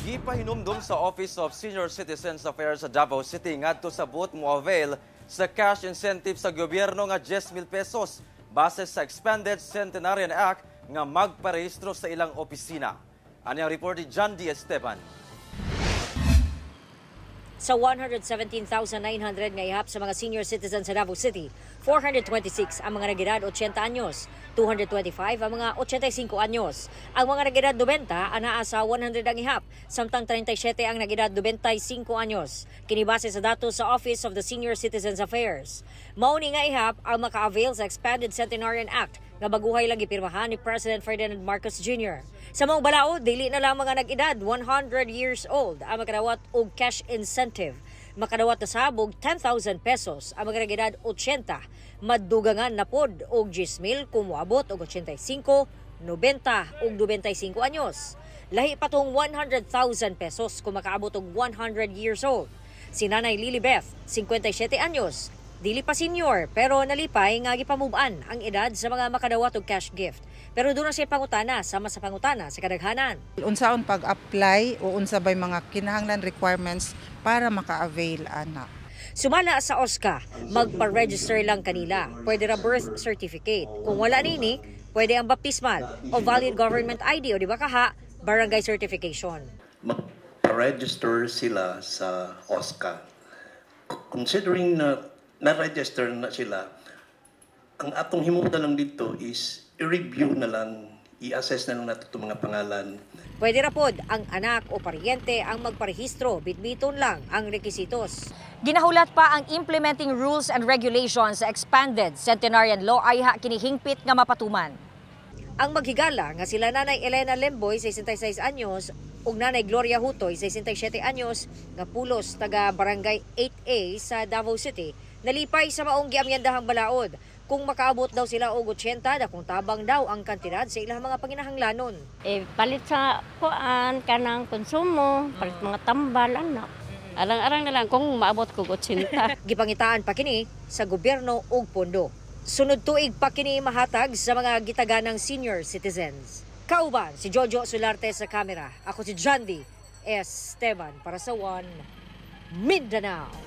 Gipahinumdum sa Office of Senior Citizens Affairs sa Davao City ngadto sa buot mo-avail sa cash incentive sa gobyerno nga 10,000 pesos base sa Expanded Centenarian Act nga magparehistro sa ilang opisina. Ani ang report ni John D. Esteban. Sa 117,900 nga ihap sa mga senior citizens sa Davao City, 426 ang mga nag-edad 80 anyos, 225 ang mga 85 anyos. Ang mga nag-edad 90 anaa sa 100 ang ihap, samtang 37 ang nag-edad 95 anyos. Kini base sa datos sa Office of the Senior Citizens Affairs. Mao ni nga ihap ang maka-avail sa Expanded Centenarian Act nga baguhay lang gipirmahan ni President Ferdinand Marcos Jr. Sa maong balaod, dili na lang mga nag-edad 100 years old ang makadawat og cash incentive. Makadawat na sab og 10,000 pesos ang mga nag-edad 80. Madugangan na pod og 10,000 kung moabot og 85, 90 ug 95 anyos. Lahi pa tong 100,000 pesos kung makaabot og 100 years old. Si Nanay Lilibeth, 57 anyos, dili pa senior pero nalipay nga gipamub-an ang edad sa mga makadawat og cash gift. Pero duna siya pangutana sama sa pangutana sa kadaghanan. Unsaon pag-apply o unsa bay mga kinahanglan requirements para maka-avail ana? Sumala sa OSCA, magpa-register lang kanila. Pwede ra birth certificate. Kung wala nini, pwede ang baptismal o valid government ID o di ba kaha, barangay certification. Mag-register sila sa OSCA. Considering na na-register na sila, ang atong himuon lang dito is i-review na lang, i-assess na lang nato itong mga pangalan. Pwede ra pod ang anak o paryente ang magparehistro, bitbiton lang ang rekisitos. Ginahulat pa ang implementing rules and regulations sa Expanded Centenarian Law ayha kini hingpit nga mapatuman. Ang maghigala nga sila Nanay Elena Lemboy, 66 anyos, ug Nanay Gloria Hutoy, 67 anyos, nga pulos taga Barangay 8A sa Davao City, nalipay sa maong giamyendahang balaod. Kung makaabot daw sila og 80, dakong tabang daw ang kantidad sa ilang mga panginahanglanon. Eh, palit sa kuan kanang konsumo, palit mga tambal ana. Arang-arang na lang kung maabot ko 80. Gipangitaan pa kini sa gobyerno ug pondo. Sunod tuig pa kini mahatag sa mga gitaganang senior citizens. Kauban si Jojo Solarte sa kamera. Ako si Jandy Esteban para sa One Mindanao.